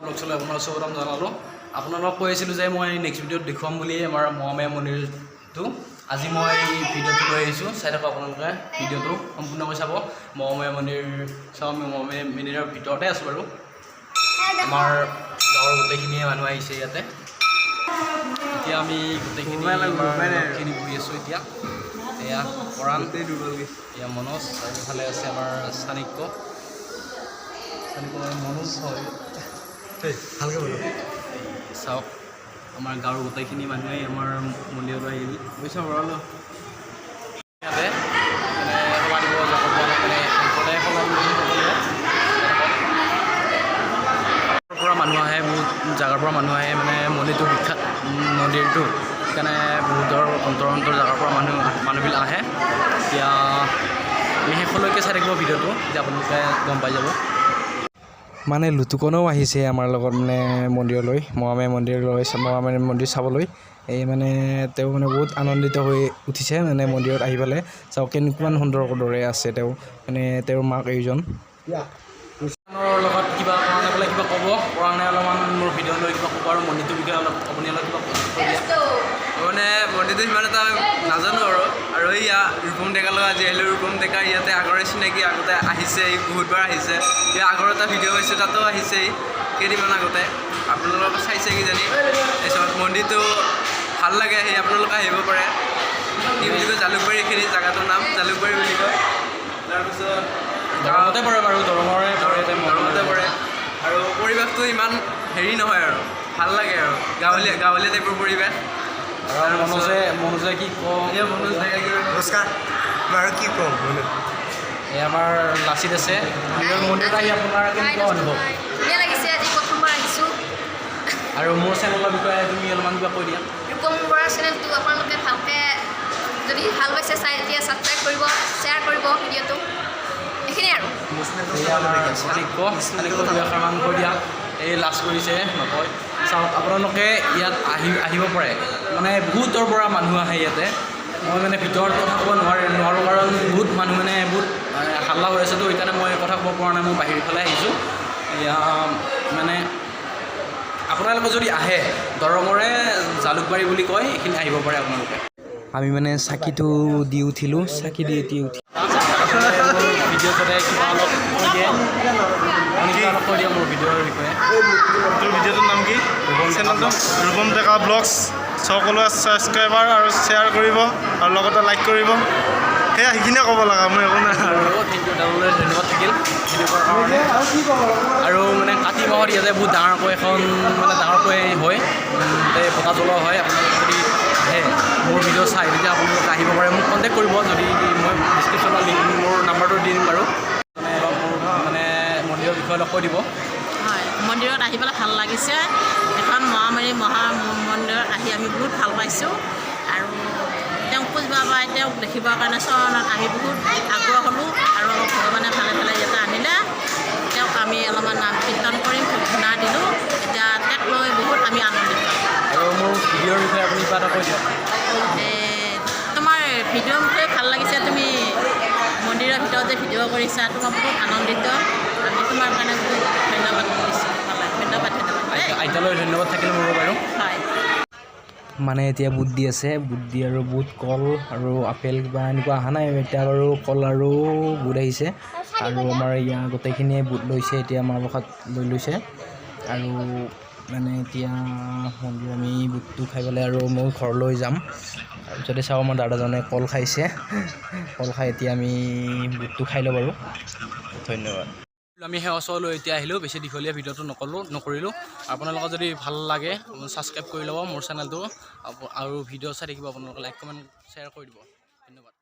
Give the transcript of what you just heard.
ব্লগছলৈ আপোনাৰ স্বাগতম জনালোঁ। আপোনালোকক কৈ আছিলোঁ যে মই নেক্সট ভিডিঅ'ত দেখুৱাম বুলি আমাৰ মহামায়া মন্দিৰটো। আজি মই ভিডিঅ'টো লৈ আহিছোঁ। চাই থাকক আপোনালোকে, ভিডিঅ'টো সম্পূৰ্ণকৈ চাব। মহামায়া মন্দিৰ চাওঁ। আমি মহামায়া মন্দিৰৰ ভিতৰতে আছোঁ বাৰু। আমাৰ গাঁৱৰ গোটেইখিনিয়ে মানুহ আহিছে ইয়াতে। এতিয়া আমি গোটেইখিনি খিনি বহি আছোঁ এতিয়া। এয়া পৰাণ, এয়া মনোজ আৰু ইফালে আছে আমাৰ চাণক্য। চাণক্য মানে মনোজ হয়। ভালকে বলো। এই চাওক, আমাৰ গাঁৱৰ গোটেইখিনি মানুহেই আমাৰ মন্দিৰলৈ আহিল। পইচা ভৰালো। ইয়াতে মানে শলা দিব যাব পৰা নাই, মানে সদায় শলা সকলোৱে পৰা মানুহ আহে, বহুত জেগাৰ পৰা মানুহ আহে। মানে মন্দিৰটো বিখ্যাত মন্দিৰটো, সেইকাৰণে বহুতৰ অন্তৰ অন্তৰ জেগাৰ পৰা মানুহবিলাক আহে। এতিয়া আমি শেষলৈকে চাই থাকিব ভিডিঅ'টো, তেতিয়া আপোনালোকে গম পাই যাব। মানে লুটুকনেও আহিছে আমাৰ লগত, মানে মন্দিৰলৈ, মহামায়া মন্দিৰলৈ, মহামায়া মন্দিৰ চাবলৈ। এই মানে তেওঁ মানে বহুত আনন্দিত হৈ উঠিছে মানে মন্দিৰত আহি পেলাই। চাওক, কেনেকুৱা সুন্দৰ দৰে আছে তেওঁ, মানে তেওঁৰ মাক এইজন। লগত কিবা কাৰণে বোলে কিবা ক'ব পৰা নাই, অলপমান মোৰ ভিডিঅ' লৈ কিবা ক'ব আৰু মন্দিৰটোৰ বিষয়ে অলপ আপুনি অলপ কিবা কৈ দিয়া। মানে মন্দিৰটো সিমান এটা নাজানো আৰু। আৰু এইয়া ৰূপম ডেকাৰ লগত আজি আহিলোঁ। ৰূপম ডেকা ইয়াতে আগৰে চিনাকি, আগতে আহিছে ই, বহুতবাৰ আহিছে। ইয়াৰ আগৰ এটা ভিডিঅ' হৈছে, তাতো আহিছে ই কেইদিনমান আগতে। আপোনালোকে চাইছে কিজানি। তাৰপিছত মন্দিৰটো ভাল লাগে আহি, আপোনালোকে আহিব পাৰে। কি বুলি কয়, জালুকবাৰী, এইখিনি জেগাটোৰ নাম জালুকবাৰী বুলি কয়। তাৰপিছত দৰঙতে পৰে বাৰু, দৰঙৰে পৰে। দৰঙতে পৰে আৰু পৰিৱেশটো ইমান হেৰি নহয় আৰু ভাল লাগে আৰু গাঁৱলীয়া গাঁৱলীয়া টাইপৰ পৰিৱেশ। আৰু মনোজে কি কওঁ? এতিয়া মনোজ ডেকা কিবা নমস্কাৰ। মই আৰু কি ক'ম মানে? এই আমাৰ লাচিত আছে। মন্দিৰত আহি আপোনাৰ কেনেকুৱা অনুভৱ? ধুনীয়া লাগিছে, আজি প্ৰথমবাৰ আহিছোঁ। আৰু মোৰ চেনেলৰ বিষয়ে তুমি অলপমান কিবা কৈ দিয়া। ৰূপম বৰা চেনেলটো আপোনালোকে ভালকৈ যদি ভাল পাইছে চাই, তেতিয়া ছাবস্ক্ৰাইব কৰিব, শ্বেয়াৰ কৰিব ভিডিঅ'টো। এইখিনিয়ে আৰু। এই আমাৰ চাণক্য, চাণক্য, দুআষাৰমান কৈ দিয়া। এই লাজ কৰিছে, নকয়। চাওক, আপোনালোকে ইয়াত আহিব পাৰে। মানে বহুতৰ পৰা মানুহ আহে ইয়াতে। মই মানে ভিতৰত কথা ক'ব নোৱাৰোঁ, কাৰণ বহুত মানুহ, মানে বহুত হাল্লা হৈ আছেতো, সেইকাৰণে মই কথা ক'ব পৰা নাই। মই বাহিৰ ফালে আহিছোঁ। এয়া মানে আপোনালোকে যদি আহে, দৰঙৰে জালুকবাৰী বুলি কয় এইখিনি, আহিব পাৰে আপোনালোকে। আমি মানে চাকিটো দি উঠিলোঁ, চাকি দি উঠি উঠি ভিডিঅ'তে কিবা অলপ কৈ দিয়ে আপুনি, কিবা অলপ কৈ দিয়ে মোৰ ভিডিঅ'ৰ বিষয়ে। তোৰ ভিডিঅ'টোৰ নাম কি? চেনেলটো ৰূপম ডেকা ব্লগছ। সকলোৱে ছাবস্ক্ৰাইবাৰ আৰু শ্বেয়াৰ কৰিব আৰু লগতে লাইক কৰিব। সেয়া, সেইখিনিয়ে ক'ব লগা মই একো নাই আৰু। Thank U, তেওঁলোলৈ ধন্যবাদ থাকিল সেইটো কৰাৰ কাৰণে। আৰু মানে কাতি মাহত ইয়াতে বহুত ডাঙৰকৈ এখন, মানে ডাঙৰকৈ হয়, তাতে বতাহ জ্বলোৱা হয়। আপোনালোকে যদি আহে মোৰ ভিডিঅ' চাই, তেতিয়া আপোনালোকে আহিব পাৰে। মোক কণ্টেক্ট কৰিব যদি, মই ডিছক্ৰিপশ্যনত লিংক, মোৰ নাম্বাৰটো দি দিম বাৰু। মানে অলপ মোৰ মানে মন্দিৰৰ বিষয়ে অলপ কৈ দিব। হয়, মন্দিৰত আহি পেলাই ভাল লাগিছে। এখন মহামাৰী মহা মন্দিৰত আহি আমি বহুত ভাল পাইছোঁ আৰু তেওঁক পূজিব পাই, তেওঁক দেখিবৰ কাৰণে চৰণত আমি বহুত আগ্ৰহ হ'লোঁ আৰু ভগৱানে ভালে ভালে ইয়াতে আনিলে। তেওঁক আমি অলপমান নাম কীৰ্তন কৰিম, ধূনা দিলোঁ। এতিয়া তেওঁক লৈ বহুত আমি আনন্দিত। আৰু মোৰ ভিডিঅ'ৰ বিষয়ে আপুনি কিবা এটা কৈ দিয়ক। তোমাৰ ভিডিঅ' বিষয়ে ভাল লাগিছে। তুমি মন্দিৰৰ ভিতৰত যে ভিডিঅ' কৰিছা, তোমাৰ বহুত আনন্দিত আমি। তোমাৰ কাৰণে বহুত ধন্যবাদ দিছোঁ। ভাল লাগে। ধন্যবাদ, ধন্যবাদ দেই। আইতালৈ ধন্যবাদ থাকিল মোৰো বাৰু। হয়। মানে এতিয়া বুট দি আছে, বুট দি আৰু বুট, কল আৰু আপেল কিবা এনেকুৱা অহা নাই এতিয়া বাৰু। কল আৰু বুট আহিছে আৰু আমাৰ ইয়াৰ গোটেইখিনিয়ে বুট লৈছে। এতিয়া মাহ প্ৰসাদ লৈ লৈছে আৰু মানে এতিয়া মন্দিৰ আমি বুটটো খাই পেলাই আৰু মই ঘৰলৈ যাম। তাৰপিছতে চাওঁ, আমাৰ দাদাজনে কল খাইছে। কল খাই এতিয়া আমি বুটটো খাই লওঁ বাৰু। ধন্যবাদ। আমি সেই ওচৰলৈ এতিয়া আহিলোঁ। বেছি দীঘলীয়া ভিডিঅ'টো নকৰিলোঁ। আপোনালোকৰ যদি ভাল লাগে, ছাবস্ক্ৰাইব কৰি ল'ব মোৰ চেনেলটো আৰু ভিডিঅ' চাই থাকিব আপোনালোকে, লাইক, কমেণ্ট, শ্বেয়াৰ কৰি দিব। ধন্যবাদ।